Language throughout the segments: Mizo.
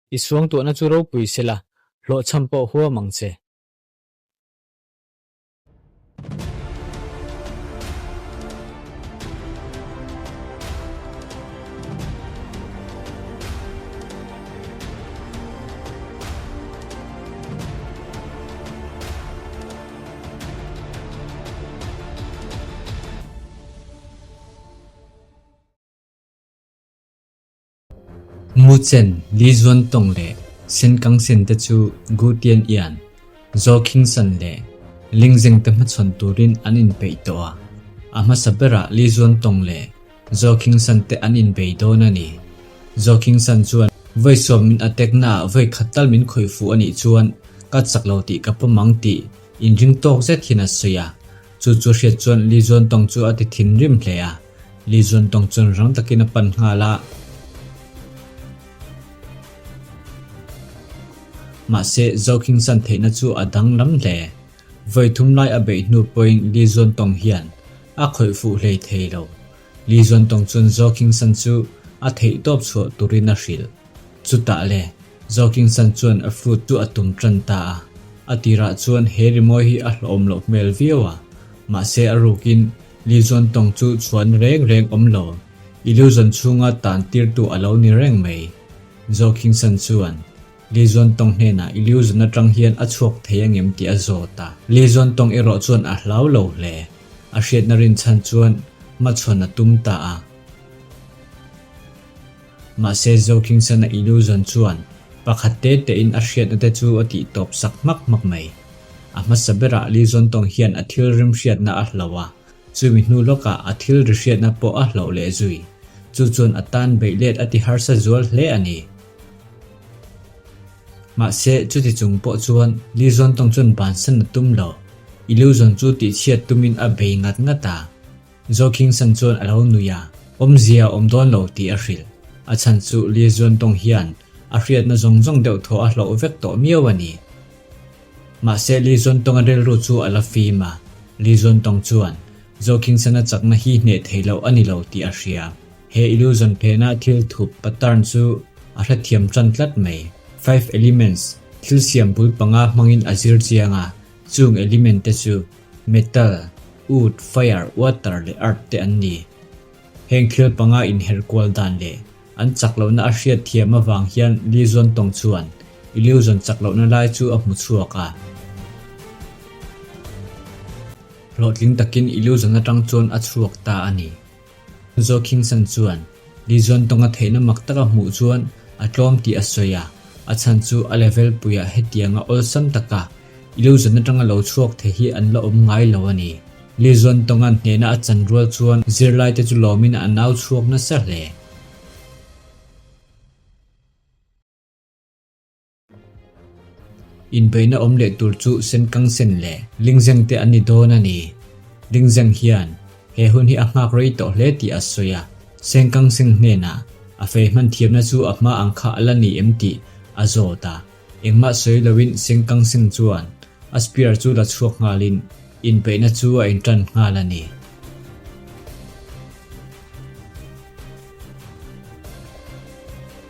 I suangtuahna chu ropui sela, hlawhchham pawh huam ang che. Mu Chen, Li Zuantawng leh Sen Kang Sen te chu Gu Tian Ian, Zaw Khing San leh Ling Zeng te hmachhawn turin an inpeih tawh a. A hmasa berah Li Zuantawng leh Zaw Khing San te an inbei dawn a ni. Zaw Khing San chuan vawi sawm min attack naah vawi khat tal min khawih fuh a nih chuan ka chak lo tih ka pawm ang tih inring tawk zet hian a sawi a. Chu chu hriat chuan Li Zuantawng chu a ti thinrim hle a. Li Zuantawng chuan rang takin a pan nghal a. Mahse, Zaw Khing San theihna chu a danglam hle. Vawi thum lai a beih hnu pawhin Li Zuantawng hian a khawih fuh hlei thei lo. Li Zuantawng chuan Zaw King San chu a theihtawp chhuah turin a hrilh. Chutah le, Zaw King San chuan a flute chu a tum tan ta a. A tirah chuan he rimawi hi a hlawhawm loh hmel viau a. Mahse a rukin Li Zuantawng chu chhuan reng reng awm lo, illusion chhunga tan tirtu a lo ni reng mai. Zaw King San chuan Li Zuantawng hnenah illusion atang hian a chhuak thei angem tih a zawt a. Li Zuantawng erawh chuan a hlau lo hle. A hriatna rinchhan chuan hmachhawn a tum ta a. Mahse Zokingsana illusion chuan pakhat te tein a hriatna te chu a tih tawp sak hmak hmak mai. A hmasa berah Li Zuantawng hian a thil rim hriatna a hloh a, chumi hnu lawkah a thil ri hriatna pawh a hloh leh zui. Chu chuan a tan beih let a ti harsa zual hle a ni. Mahse, chuti chung pawh chuan Li Zuantawng chuan bansan a tum lo. Illusion chu tihchhiat tumin a bei ngat ngat a. Zo Kingsan chuan a lo nui a, awmzia a awm dawn lo tih a hrilh. A chhan chu Li Zuantawng hian a hriatna zawng zawng deuh thaw a hloh vek tawh miau a ni. Mahse, Li Zuantawnga rilru chu a la fim a, Li Zuantawng chuan Zo Kingsana chakna hi hneh thei loh a ni lo tih a hria. He illusion phehna thil thup pattern chu a hrethiam tan tlat mai. Five Elements thil siam bul panga hmangin a zir chiang a, chung element te chu metal, wood, fire, water leh earth te an ni. Heng thil panga inherh kual dan leh an chak lohna a hriat thiam avang hian Li Zuantawng chuan illusion chak lohna lai chu a hmu chhuak a. Hlawhtling takin illusion atang chuan a chhuak ta a ni. Zo Kingsan chuan Li Zuantawnga theihna mak taka hmuh chuan a tlawm tih a sawi a, a chhan chu a level puiah hetianga awlsam taka illusion atanga lo chhuak thei hi an la awm ngai lo a ni. Li Zuantawnga'n hnehna a chan rual chuan zirlaite chu lawmin an au chhuak nasa hle. Inbeihna awm leh tur chu Senkang Sen leh Lingzeng te an ni dawn a ni. Lingzeng hian he hun hi a nghak rei tawh hle tih a sawi a, Senkang Seng hnenah a fei hman thiamna chu a hma ang kha a la ni em tih a zawt a, engmah sawi loin Senkang Seng chuan a spear chu la chhuak nghalin inbeihna chu a intan nghal a ni.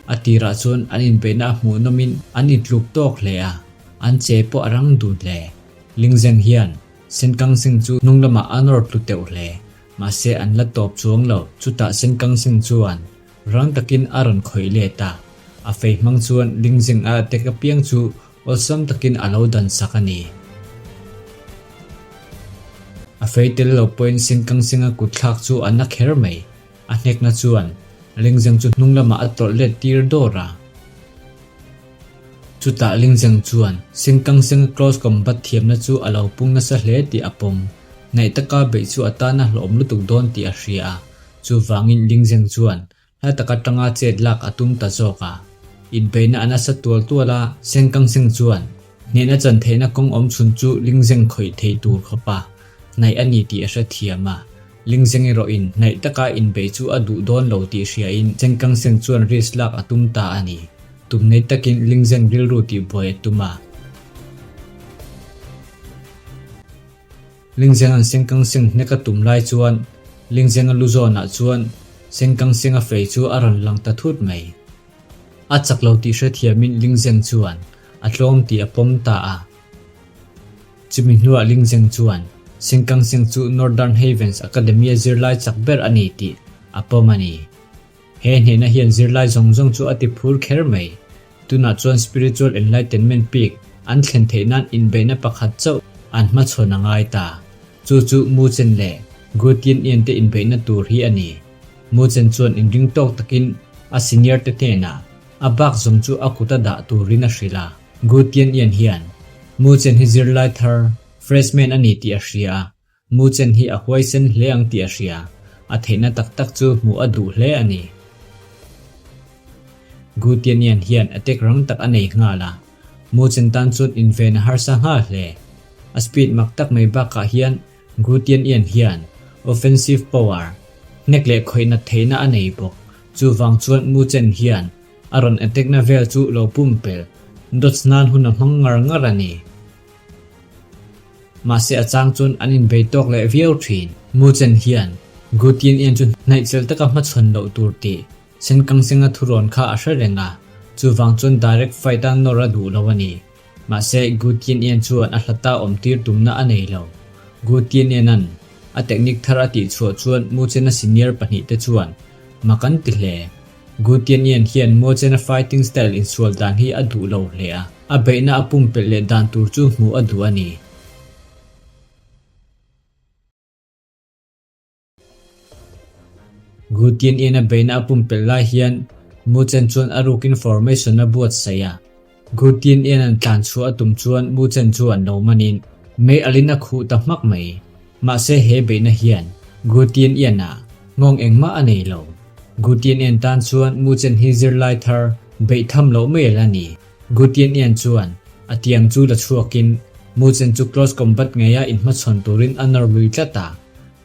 A tirah chuan an inbeihna a hmuhnawmin an intluk tawk hle a, an che pawh a rang dun hle. Lingzeng hian Senkangseng chu hnung lamah a nawr tlu teuh hle, mahse an la tawp chuang lo. Chutah Senkangseng chuan rang takin a rawn khawih let a, a fei hmang chuan Lingzeng a attack apiang chu awlsam takin a lo dan sak a ni. A fei tel lo pawhin Senkangseng a kutthlak chu a na kher mai. A hnekna chuan Lingzeng chu hnung lamah a tawlh let tir dawr a. Chutah Lingzeng chuan Sengkangseng close combat thiamna chu a lo pung nasa hle tih a pawm. Hnaih taka beih chu a tan a hlawhawm lutuk dawn tih a hria a. Chuvangin Lingzeng chuan hla taka tanga chet lak a tum ta zawk a. Inbeihna a nasa tual tual a, Sengkangseng chuan hnehna chan theihna kawng awm chhun chu Lingzeng khawih thei tur khawpa hnaih a ni tih a hrethiam a. Lingzeng erawhin hnaih taka inbeih chu a duh dawn lo tih hriain Chengkangseng chuan risk lak a tum ta a ni. Tum nei takin Lingzeng rilru tihbuai a tum a. Lingzenga'n Sengkangseng hnek a tum lai chuan Lingzenga lu zawnah chuan Sengkangsenga fei chu a rawn lang ta thut mai. A chak lo tih hrethiamin Ling Zeng chuan a tlawm tih a pawm ta a. Chumi hnuah Ling Zeng chuan Sengkang Seng chu Northern Havens Academy-a zirlai chak ber a ni tih a pawm a ni. He hnehna hian zirlai zawng zawng chu a ti phur kher mai. Tunah chuan Spiritual Enlightenment Peak an thlen theih nan inbeihna pakhat chauh an hmachhawn a ngai ta. Chu chu Mu Chen leh Gu Tian Ian te inbeihna tur hi a ni. Mu Chen chuan inring tawk takin a senior te hnenah a bak zawng chu a kut a dah turin a hrilh a. Gu Tian Ian hian Mu Chen hi zirlai thar, freshman a ni tih a hria a, Mu Chen hi a huaisen hle ang tih a hria, a theihna tak tak chu hmuh a duh hle a ni. Gu Tian Ian hian attack rang tak a nei nghal a, Mu Chen tan chuan inven a harsa nghal hle. A speed mak tak mai bakah hian Gu Tian Ian hian offensive power, hnek leh khawih nat theihna a nei bawk. Chuvang chuan Mu Chen hian a rawn attack na vel chu lo pumpelh, dodge nan hun a hmang ngar ngar a ni. Mahse a chang chuan an inbei tawk leh viau thin. Mu Chen hian Gu Tian Ian chu hnaihchel taka hmachhawn loh tur tih Chen Kangsenga thurawn kha a hre reng a, chuvang chuan direct fight a nawr a duh lo a ni. Mahse Gu Tian Ian chuan a hlata awm tir tumna a nei lo. Gu Tian Ian-a'n a technique thar a tihchhuah chuan Mu Chen-a senior pahnihte chuan mak an ti hle. Gu Tian Ian hian Mu Chen-a fighting style insual dan hi a duh lo hle a, a beihna a pumpelh leh dan tur chu hmuh a duh a ni. Gu Tian Ian a beihna a pumpelh lai hian Mu Chen chuan a rukin formation a buatsaih a. Gu Tian Ian an tlan chhuah a tum chuan Mu Chen chu an lo manin mei alin a khuh ta hmak mai. Mahse he beihna hian Gu Tian Ian ah nghawng engmah a nei lo. Gu Tian Ian tan chuan Mu Chen hi zirlai thar beih tham loh mai a la ni. Gu Tian Ian chuan a tiang chu la chhuakin Mu Chen chu close combat ngeia inhmachhawn turin a nawr lui tlat a.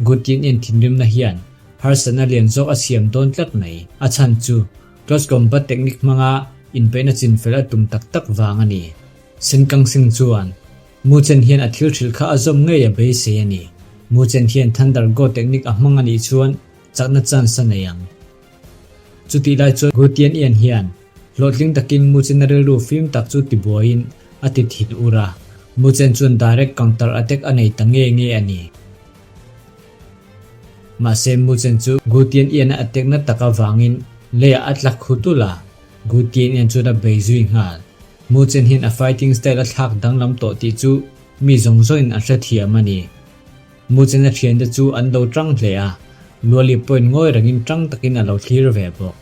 Gu Tian Ian thinrimna hian harsatna lian zawk a siam dawn tlat mai. A chhan chu close combat technique hmanga inpeihna chinfel a tum tak tak vang a ni. Senkang Singh chuan Mu Chen hian a thil hrilh kha a zawm ngei a beisei a ni. Mu Chen hian Thunder Go technique a hmang a nih chuan chakna chance a nei ang. Chutih lai chuan Gu Tian Ian hian hlawhtling takin Mu Chen-a rilru fim tak chu tibuaiin a ti thin ur a, Mu Chen chuan direct counter attack a nei ta nge nge a ni. Mahse Mu Chen chu Gu Tian Ian-a attack na tak avangin leiah a tla khu tulh a, Gu Tian Ian chuan a bei zui nghal. Mu Chen hian a fighting style a thlak danglam tawh tih chu mi zawng zawngin an hrethiam a ni. Mu Chen-a thiante chu an lo tang hle a, Luali pawhin ngawi rengin tang takin a lo thlir ve bawk.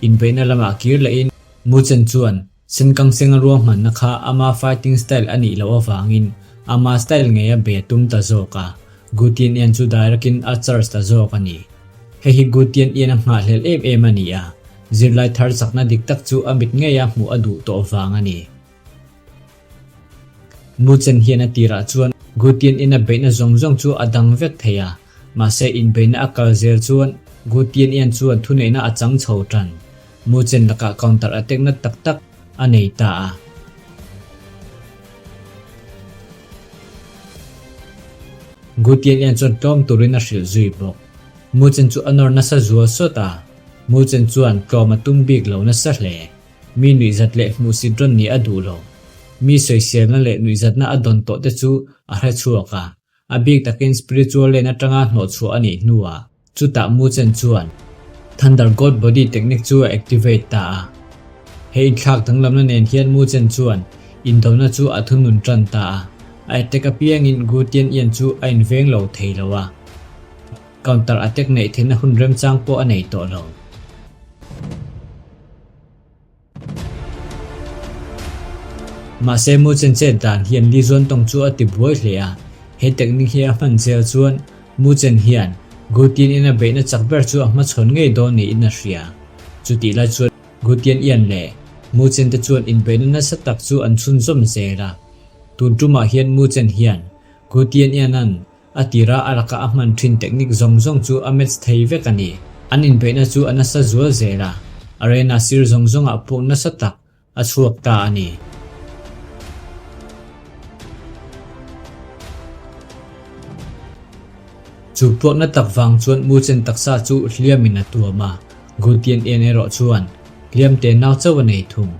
Inbeihna lamah kir lehin Mu Chen chuan Senkang Senga ruahmanna kha ama fighting style a nih loh avangin ama style ngei a bei a tum ta zawk a, Gu Tian Ian chu direct-in a charge ta zawk a ni. Hei hi Gu Tian Ian a nghahhlelh em em a ni a, zirlai thar chakna dik tak chu a mit ngeia hmuh a duh tawh vang a ni. Mu Chen hian a tirah chuan Gu Tian Ian a beihna zawng zawng chu a dang vek thei a, mahse inbeihna a kal zel chuan Gu Tian Ian chuan thuneihna a chang chho tan. Mu Chen lakah counter attack na tak tak a nei ta a. Gu Tian Ian chuan tlawm turin a hrilh zui bawk. Mu Chen chu a nawr nasa zual sawt a, Mu Chen chuan tlawm a tum bik lo nasa hle. Mi nuihzat leh hmuhsit rawn nih a duh lo. Mi sawiselna leh nuihzatna a dawn tawh te chu a hre chhuak a, a bik takin spiritual lane atanga hnawhchhuah a nih hnuah chutah Mu Chen chuan Thunder God Body technique chu a activate ta a. He inthlak danglamna nen hian Mu Chen chuan indona chu a thunun tan ta a, a attack apiangin Gu Tian Ian chu a inveng lo thei lo a. Counter attack neih theihna hun remchang pawh a nei tawh lo. Mahse Mu Chen chet dan hian Li Zuantawng chu a ti buai hle a, he technique hi a hman zel chuan Mu Chen hian Gu Tian in a beihna chak ber chu a hmachhawn ngei dawn niin a hria. Chutih lai chuan Gu Tian Ian leh Mu Chen te chuan inbeihna nasa tak chu an chhunzawm zel a. Tun tumah hian Mu Chen hian Gu Tian Ian an A tira a laka a hman thin technique zawng zawng chu a match thei vek a ni. An inbeihna chu a nasa zual zel a, arena sir zawng zawngah pawh nasa tak a chhuak ta a ni. Chu puakna tak vang chuan Muchen taksa chu hliamin a tuam a, Gutian en erawh chuan. Hliam tenau chauh a nei thung.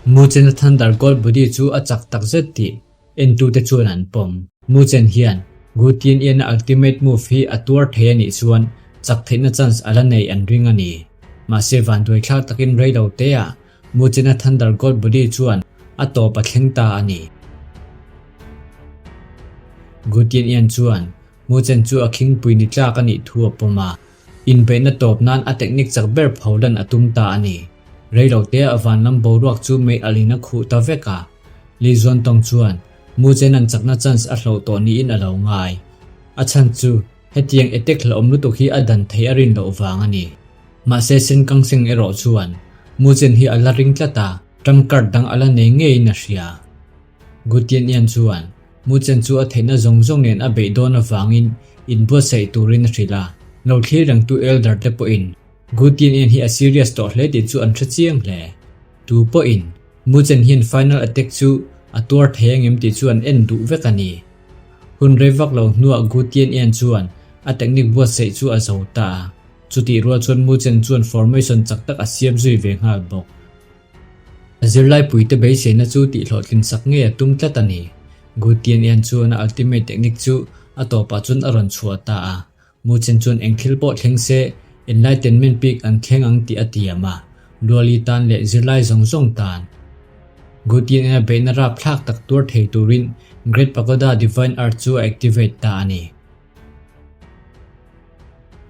Muchena Thunder God Body chu a chak takzet tih entute chuan an pawm. Muchen hian Gu Tian Ian-a ultimate move hi a tuar thei a nih chuan chak theihna chance a la nei an ring a ni. Mahse vanduai thlak takin rei lo teah Muchena Thunder God Body chuan a tawp a thleng ta a ni. Gu Tian Ian chuan Muchen chu a khingpui ni tlak a nih thu a pawm a. Inbeihna tawp nan a technique chak ber pho lan a tum ta a ni. Reilote a vanlam boruak chu mei alin a khuh ta vek a. Li Zuantawng chuan Muchen an chakna chance a hloh tawh niin a lo ngai. A chhan chu hetiang attack hlauhawm lutuk hi a dan thei a rin loh vang a ni. Mahse Senkang Seng erawh chuan Muchen hi a la ring tlat a, trump card dang a la nei ngeiin a hria. Gutian Ian chuan Muchen chu a theihna zawng zawng nen a beih dawn avangin inbuatsaih turin a hrilh a. Lo thlir rengtu elder te pawhin Gutian Ian hi a serious tawh hle tih chu an hre chiang hle. Tu pawhin Muchen hian final attack chu a tuar thei angem tih chu an en duh vek a ni. Hun rei vak lo hnuah Gutian Ian chuan a technique buatsaih chu a zo ta a. Chutih rual chuan Muchen chuan formation chak tak a siam zui ve nghal bawk. A zirlaipuite beiseina chu tihhlawhtlin sak ngei a tum tlat a ni. Gu Tian Ian chuan a ultimate technique chu a tawpah chuan a rawn chhuah ta a. Mu Chen chuan eng thil pawh thleng se, enlightenment peak an thleng ang tih a tiam a, Luali tan leh zirlai zawng zawng tan. Gu Tian Ian a beihna rapthlak tak tuar thei turin Great Pagoda Divine Art chu a activate ta a ni.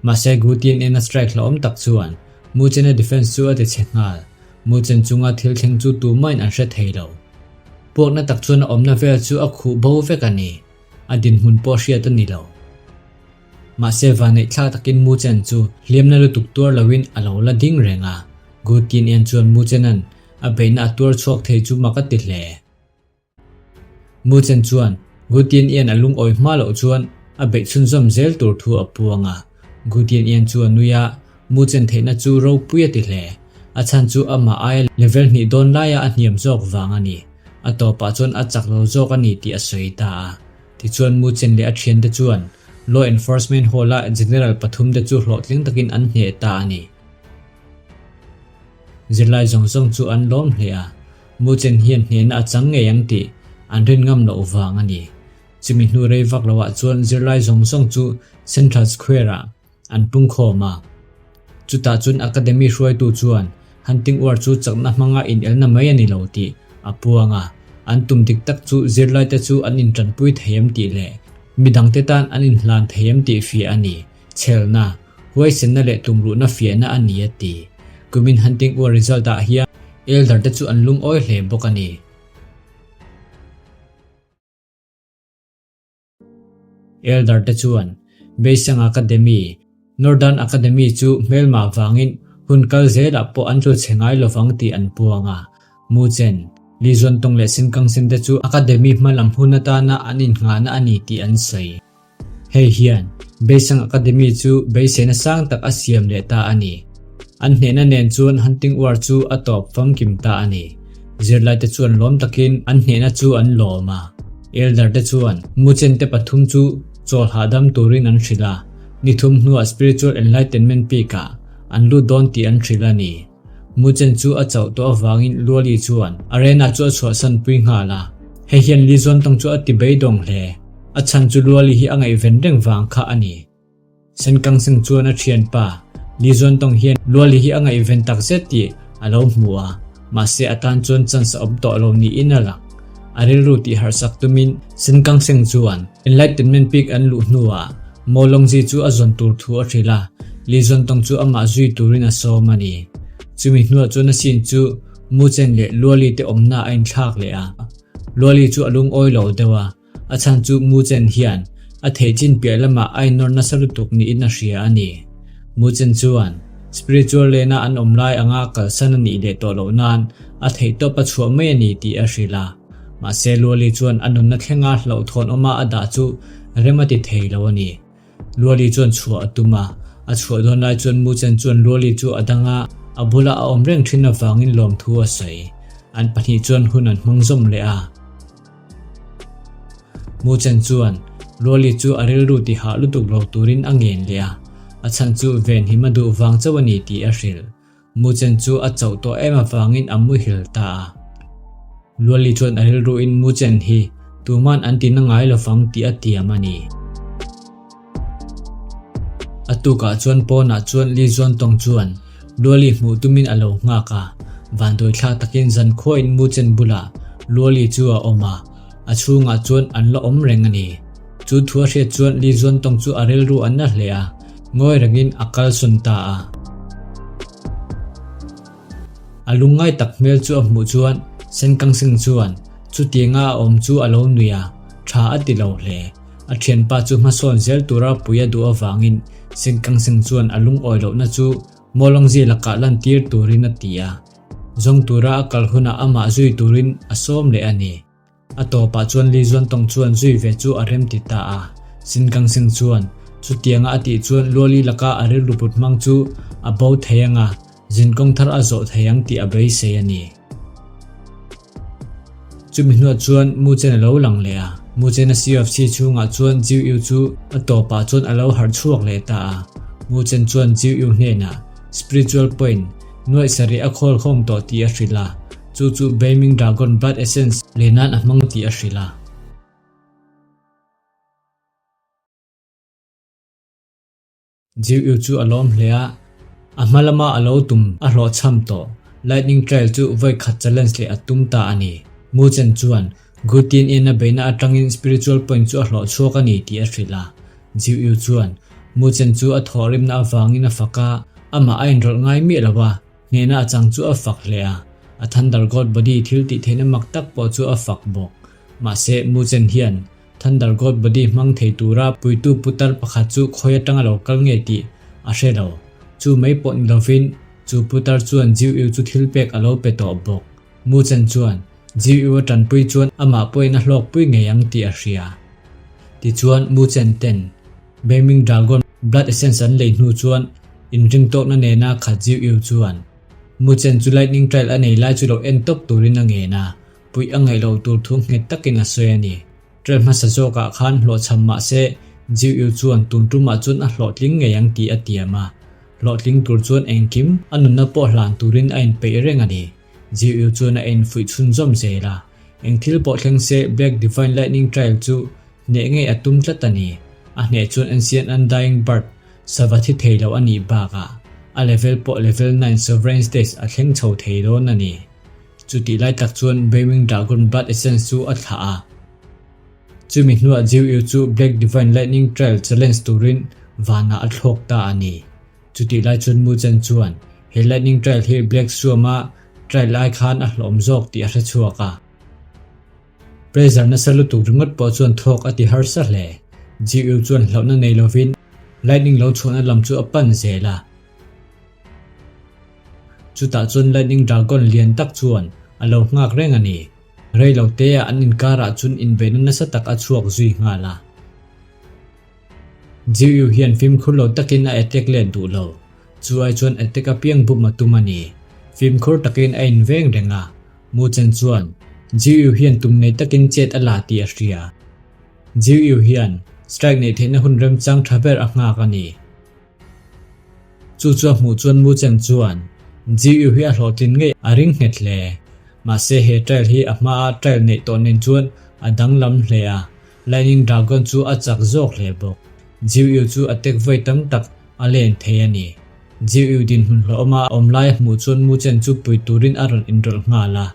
Mahse Gutian ena strike hlauhawm tak chuan Muchena defence chu a ti chhe nghal. Muchen chunga thil thleng chu tumahin an hre thei lo. Puakna tak chuan a awmna vel chu a khuh bo vek a ni. A dinhmun pawh hriat a ni lo. Mahse vanneih thlak takin Muchen chu hliamna lutuk tuar loin a lo la ding reng a. Gutian en chuan Muchena'n a beihna a tuar chhuak thei chu mak a ti hle. Muchen chuan Gutian Ian a lungawi hma loh chuan a beih chhunzawm zel tur thu a puang a. Gutian Ian chu a nui a, Muchen theihna chu ropui a ti hle. A chhan chu amah aia level hnih dawn laia a hniam zawk vang a ni. A tawpah chuan a chak lo zawk a ni tih a sawi ta a. Tichuan Muchen leh a thiante chuan Law Enforcement Hall-a General pathumte chu hlawhtling takin an hneh ta a ni. Zirlai zawng zawng chu an lawm hle a, Muchen hian hnehna a chang ngei ang tih an rin ngam loh vang a ni. Chumi hnu rei vak loah chuan zirlai zawng zawng chu Central Square-ah an pungkhawm a. Chutah chuan Academy hruaitu chuan Hunting War chu chakna hmanga inelna mai a ni lo tih a puang a, an tum dik tak chu zirlaite chu an intanpui thei em tih leh midangte tan an inhlan thei em tih fiah a ni. Chhelna, huaisenna leh tumruhna fiahna a ni a ti. Kumin Hunting War result ah hian Elder te chu an lungawi hle bawk a ni. Elder te chuan Beisang Academy, Northern Academy chu hmelmah vangin hun kal zelah pawh an tlu chhe ngai lovang tih an puang a. Mu Chen, Li Zuantawng leh Sinkang Sen te chu Academy hmalam hun atana an innghahna a ni tih an sawi. Hei hian Beisang Academy chu beiseina sang tak a siam leh ta a ni. An hnehna nen chuan Hunting War chu a tawp famkim ta a ni. Zirlaite chuan lawm takin an hnehna chu an lawm a. Elder te chuan Muchen te pathum chu chawl hahdam turin an hrilh a, ni thum hnuah Spiritual Enlightenment Peak ah an lut dawn tih an hrilh a ni. Muchen chu a chauh tawh avangin Luali chuan arena chu a chhuahsan pui nghal a. Hei hian Li Zuantawng chu a ti beidawng hle. A chhan chu Luali hi a ngaihven reng vang kha a ni. Senkang Seng chuan a thianpa Li Zuantawng hian Luali hi a ngaihven tak zet tih a lo hmu a, mahse a tan chuan chance a awm tawh lo niin a lang. A rilru tih harhsak tumin Senkang Seng chuan Enlightenment Peak an luh hnuah Mo Longzi chu a zawn tur thu a hrilh a, Li Zuantawng chu amah zui turin a sawm a ni. Chumi hnuah chuan a scene chu Mu Chen leh Luali te awmna a inthlak leh a. Luali chu a lungawi lo deuh a, a chhan chu Mu Chen hian a theih chin piah lamah a innawr nasa lutuk niin a hria a ni. Mu Chen chuan spiritual lane-a an awm lai anga kalsan a nih leh tawh loh nan a theihtawp a chhuah mai a ni tih a hrilh a. Mahse Luali chuan a nunna thlenga hlauhthawn awma a dah chu rem a ti thei lo a ni. Luali chuan chhuah a tum a, a chhuah dawn lai chuan Mu Chen chuan Luali chu a dang a, a bula a awm reng thin avangin lawmthu a sawi. An pahnih chuan hun an hmang zawm leh a. Mu Chen chuan Luali chu a rilru ti hah lutuk lo turin a ngen leh a, a chhan chu venhim a duh vang chauh a ni tih a hrilh. Muchen chu a chauh tawh em avangin a muhil ta a. Luali chuan a rilruin Muchen hi tuman an ti na ngai lovang tih a tiam a ni. A tukah chuan pawnah chuan Li Zuantawng chuan Luali hmuh tumin a lo nghak a, vanduai thlak takin zankhuain Muchen bulah Luali chu a awm a, a chhungah chuan an la awm reng a ni. Chu thu a hriat chuan Li Zuantawng chu a rilru a na hle a, ngawi rengin a kalsawn ta a. A lungngai tak hmel chu a hmuh chuan Senkangsing chuan chutianga a awm chu a lo nui a, tha a ti lo hle. A thianpa chu hmasawn zel tura pui a duh avangin Senkangsing chuan a lungawi lohna chu Mawlawngzi lakah lantir turin a ti a, zawng tura a kal hunah amah zui turin a sawm leh a ni. A tawpah chuan Li Zuantawng chuan zui ve chu a rem ti ta a. Sin Kang Sing chuan chutianga a tih chuan Luali laka a rilru put hmang chu a bo thei ang a, zinkawng thar a zawh thei ang tih a beisei a ni. Chumi hnuah chuan Mu Chen a lo lang leh a. Mu Chen-a CUFC chhungah chuan Jiu Yu chu a tawpah chuan a lo harh chhuak leh ta a. Mu Chen chuan Jiu Yu hnenah Spiritual Point nuaih sarih a khawl khawm tawh tih a hrilh a. Chu chu Beiming Dragon Blood Essence lei nan a hmang tih a hrilh a. Jiu Yu chu a lawm hle a, a hma lama a lo tum a hlawhchham tawh. Lightning Trail chu vawi khat challenge leh a tum ta a ni. Mu Chen chuan Gu Tian Ien a beihna atangin Spiritual Point chu a hlawh chhuak a ni tih a hrilh a. Jiu Yu chuan Mu Chen chu a thawhrimna avangin a fak a, amah a inrawlh ngai miah lo a. Hnehna a chang chu a fak hle a, a Thunder God Body thil tih theihna mak tak pawh chu a fak bawk. Mahse, Muchen hian Thunder God Body hmang thei tura puitu putar pakhat chu khawi atanga lo kal nge tih a hre lo. Chu mai pawh ni lovin, chu putar chuan Jiu Yu chu thil pek a lo pe tawh bawk. Muchen chuan Jiu Yu a tanpui chuan amah pawhin a hlawkpui ngei ang tih a hria. Tichuan, Muchen ten Beiming Dragon Blood Essence an lei hnu chuan inring tawkna nena khat Jiu Yu chuan Muchen chu Lightning Trail a nei lai chu lo en tawp turin a ngen a, puih a ngaih loh tur thu nghet takin a sawi a ni. Trail hmasa zawkah khan hlawhchham mah se Jiu Yu chuan tun tumah chuan a hlawhtling ngei ang tih a tiam a, hlawhtling tur chuan engkim a nunna pawh hlan turin a inpeih reng a ni. Jiu Yu chuan a infuih chhunzawm zel a, eng thil pawh thleng se Black Divine Lightning Trail chu Hneh ngei a tum tlat a ni. A hneh chuan Ancient Undying Bird sava thi thei lo a nih bakah a level pawh level nine Sovereign Stage a thleng chho thei dawn a ni. Chutih lai tak chuan Beiming Dragon Blood Essence chu a thlah a. Chumi hnuah Jiu Yu chu Black Divine Lightning Trail challenge turin vanah a thlawk ta a ni. Chutih lai chuan Mu Chen chuan he Lightning Trail hi Black Suam-a trail lai khan a hlawm zawk tih a hre chhuak a. Pressure nasa lutuk ringawt pawh chuan thawk a ti harsa hle. GU chuan hlauhna nei lovin lightning lo chhuahna lam chu a pan zel a. Chutah chuan lightning dragon lian tak chuan a lo nghak reng a ni. Rei lo te ah an inkarah chuan inbeihna nasa tak a chhuak zui nghal a. GU hian fimkhur lo takin a attack let duh lo. Chu ai chuan attack apiang bum a tum a ni. Fimkhur takin a inveng reng a. Mu Chen chuan Jiu hian tum nei takin chet a la tih a hria. Jiu hian strike neih theihna hun remchang tha ber a nghak a ni. Chu chu a hmuh chuan Mu Chen chuan Jiu hi a hlawhtlin ngei a ring nghet hle. Mahse he trail hi a hmaa trail neih tawh nen chuan a danglam hle a, Lightning Dragon chu a chak zawk hle bawk. Jiu chu a tek vawi tam tak a len thei a ni. Jiu dinhmun hlawhawma a awm lai a hmuh chuan Mu Chen chu pui turin a rawn inrawlh nghal a.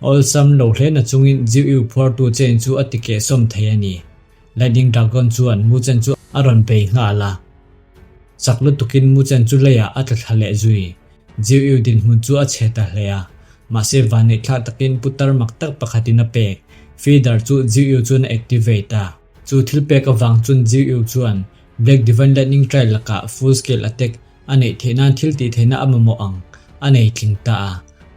Awlsam lo hle na chungin Jiu phuartu chain chu a ti kehsawm thei a ni. Lightning Dragon chuan Mu Chen chu a rawn bei nghal a. Chak lutukin Mu Chen chu leiah a tla thla leh zui. Jiu dinhmun chu a chhe ta hle a. Mahse vanneihthlak takin putar mak tak pakhatin a pek. Feeder chu Jiu chuan a activate a. Chu thil pek avang chuan Jiu chuan Black Divine Lightning Trail lakah full scale attack a neih theih nan thil tih theihna a mamawh ang a nei tling ta a.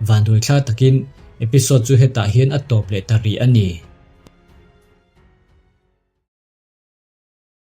Vanduaithlak takin episode chu hetah hian a tawp leh ta rih a ni.